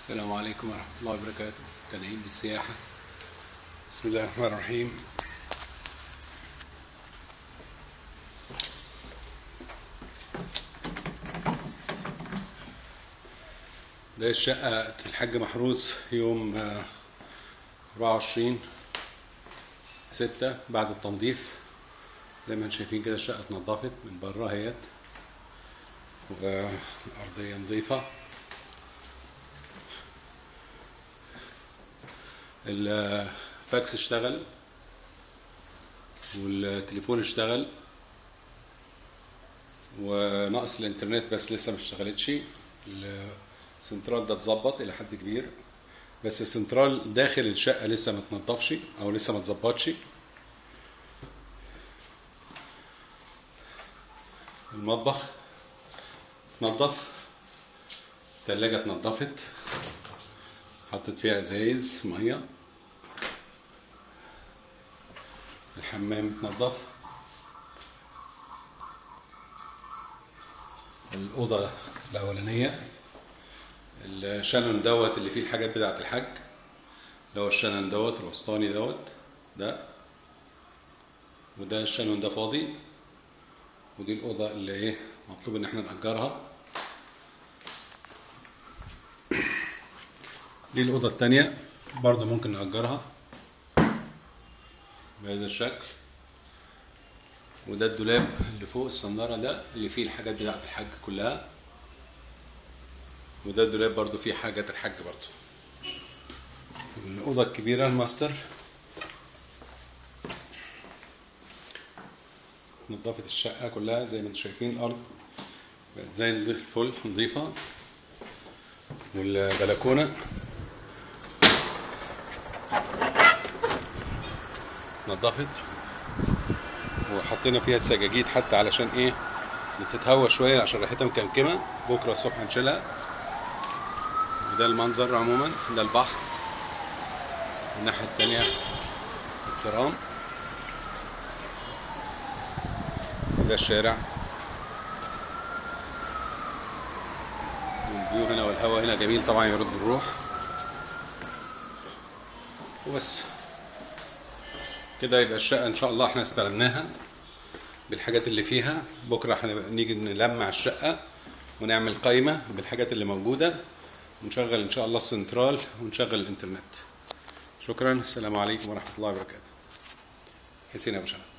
السلام عليكم ورحمة الله وبركاته. تنعيم بالسياحة. بسم الله الرحمن الرحيم. ده الشقة الحاج محروس يوم 24/6 بعد التنظيف. زي ما انتم شايفين كده الشقة اتنضفت من بره اهيت، والأرضية نظيفة. الفاكس اشتغل والتليفون اشتغل، ونقص الانترنت بس لسه ما اشتغلتش. السنترال ده اتظبط الى حد كبير، بس السنترال داخل الشقة لسه ما اتنضفش او لسه ما اتظبطش. المطبخ اتنضف، التلاجة اتنضفت، حطيت فيها ازايز مية. الحمام اتنضف. الأوضة الأولانية الشانون دوت اللي فيه الحاجات بتاعت الحاج، اللي هو الشانون دوت الوسطاني دوت ده، وده الشانون ده فاضي. ودي الأوضة اللي ايه مطلوب ان احنا نأجرها. دي الأوضة التانية برضو ممكن نأجرها بهذا الشكل. وده الدولاب اللي فوق الصندارة ده اللي فيه الحاجات بتاعت الحاج كلها. وده الدولاب برضو فيه حاجات الحاج برضو. الأوضة الكبيرة الماستر نظفت الشقة كلها زي ما انتم شايفين. الأرض بقت زي الفل نظيفة. والبلكونة نظفت، وحطينا فيها السجاجيد حتى علشان ايه بتتهوى شوية عشان ريحتها مكمكمة. بكرة الصبح هنشيلها. وده المنظر عموما، ده البحر. الناحية التانية الترام، وده الشارع. والفيو هنا والهواء هنا جميل طبعا، يرد الروح. وبس كده يبقى الشقة ان شاء الله احنا استلمناها بالحاجات اللي فيها. بكرة احنا نيجي نلمع الشقة ونعمل قائمة بالحاجات اللي موجودة، ونشغل ان شاء الله السنترال ونشغل الانترنت. شكرا، السلام عليكم ورحمة الله وبركاته. حسين ابو شنب.